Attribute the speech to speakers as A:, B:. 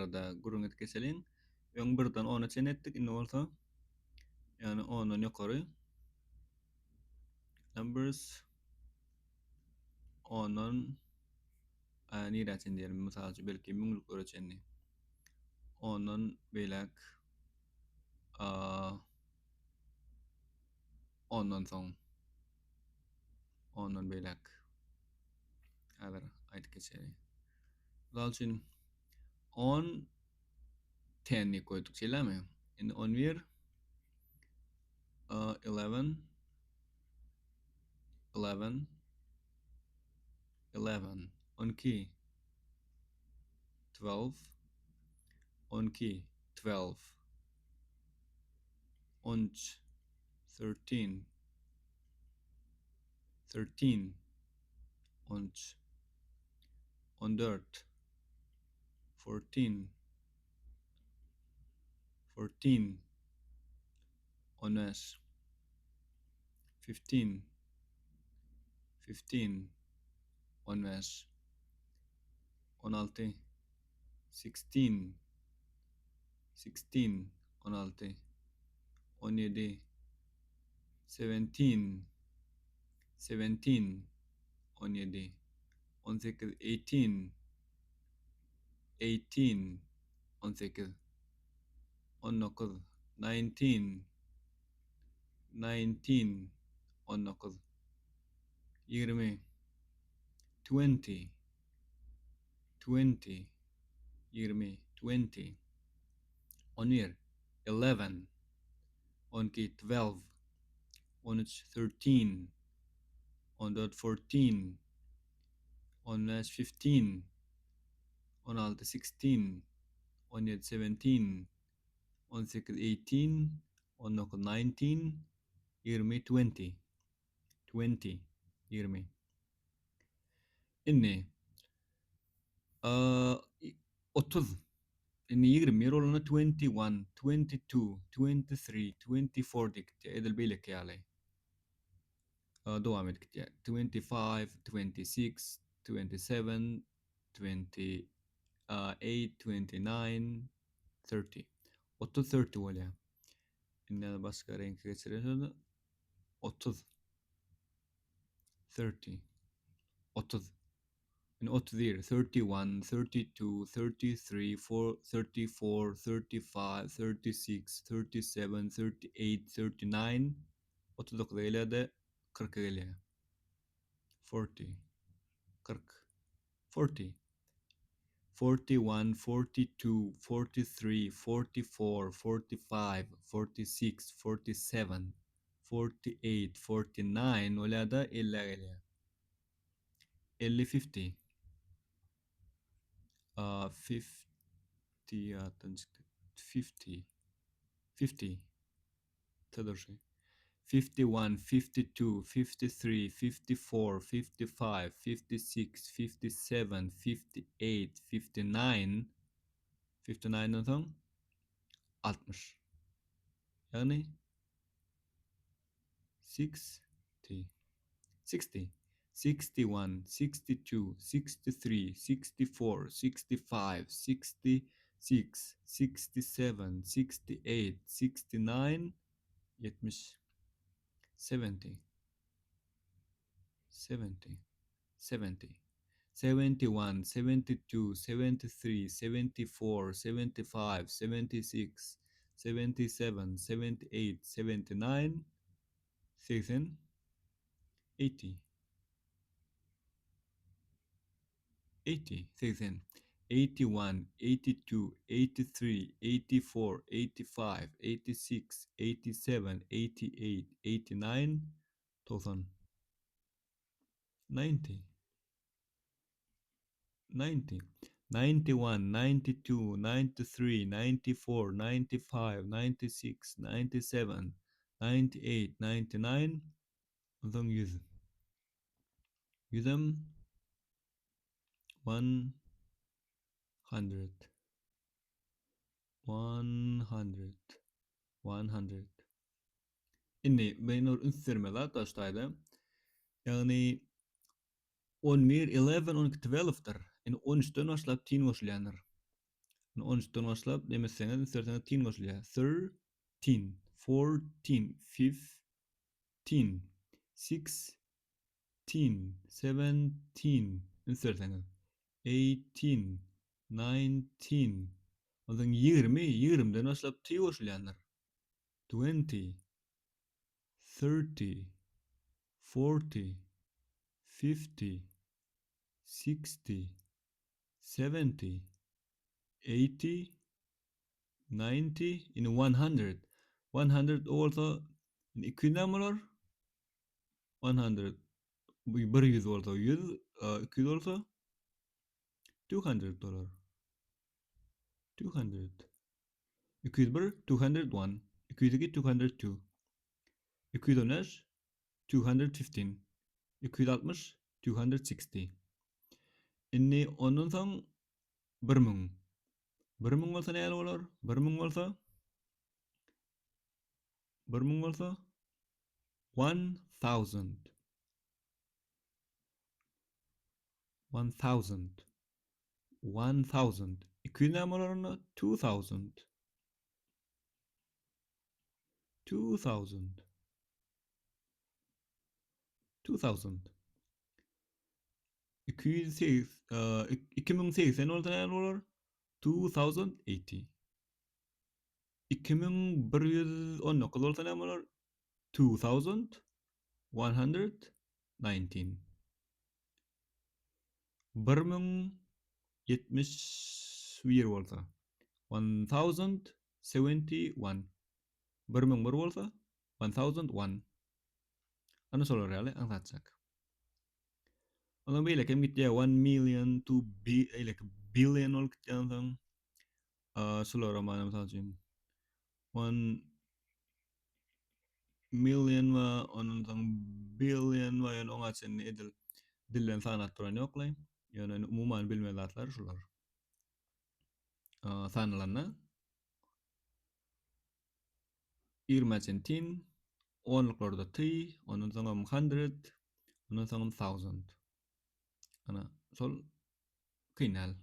A: barada gürrüň edip geçeliň. Öň birden ona çenli etdik, indi bolsa ýagny ondan ýokary numbers ondan nirä çenli diýelim, mysal üçin belki müňlüklere çenli. Ondan beýläk ondan soň ondan beýläk häzir aýdyp geçeli. Mysal üçin on ten diýip goýduk şeýlemi? Indi 11 11 11 11 12 12 12 12 13 13 13 13 14 14 14 15 15 15 15 16 16 16 16 17 17 17 17 18 18 18 18 19 19 19 19 20 20 20 20 20 11 11 12 12 13 13 14 14 15 15 16 16 17 17 18 18 19 19 20 20 20 20 Indi 30 Indi 21 bolanda 21 22 23 24 diýip gitýär. Edil beýleki ýaly. Dowam edip gitýär. 25 26 27 28 29 30 30 30 bolýar. Indi başga reňke geçirelim. 30 30 30 Indi 31 31 32 33 4 34 35 36 37 38 39 39 gelýär-de 40 gelýär. 40 40 40 41 42 43 44 45 46 47 48 49 bolýar-da 50 gelýär. 50 50 50 ýatdan çykdy. 50 50 Tadurşy. 51 52 53 54 55 56 57 58 59 59-dan soň 60. Ýagny 60 60 61 62 63 64 65 66 67 68 69 70 70 70 70 71 72 73 74 75 76 77 78 79 80 80 80 80 81 82 83 84 85 86 87 88 89 90 90 90 91 92 93 94 95 96 97 98 99 onsoň 100 100-em 100 100 100 Indi men bir üns bermeli zat bar şu taýda. Ýagny 11, 11, 12, 12-dir. Indi 13-den başlap tin goşulýandyr. On üçden başlap dem etseňiz, üns berseňiz tin goşulýar. Thirteen, fourteen, fifteen, sixteen, seventeen, üns berseňiz, eighteen, nineteen, onsoň 20, 20-den başlap t goşulýandyr. Twenty, thirty, forty, fifty, sixty, seventy, eighty, ninety, indi one hundred. One hundred o bolsa indi 200 näme bolar? One hundred. Bu 100 bolsa 100, 200 bolsa 200 bolar. 200. 201, 201, 202, 202. 215, 215, 260, 260. Indi ondan soň 1000. 1000 bolsa näle bolar? 1000 bolsa 1000 bolsa 1000. 1000. 1000. 200 näme bolar onda? 2000. 2000. 2000. 208, 2080 bolsa näme bolar? 2080. 2119 bolsa näme bolar? 2119. 1071 bolsa 1071. 1001 bolsa 1001. Ana şolar ýaly aňsatjak. Ondan beýleki hem gitýär 1 million to beýleki billion bolup gitýär onsoň. Şulara mana mysal üçin 1 million we ondan soň billion we ýöne oňa çenli edil dilden sanap duran ýoklaý. Ýöne umuman bilmeli zatlar şular. Sanalanda 20 çenli onluklarda t, ondan soňam hundred, ondan soňam thousand. Ana, şol kyn däl.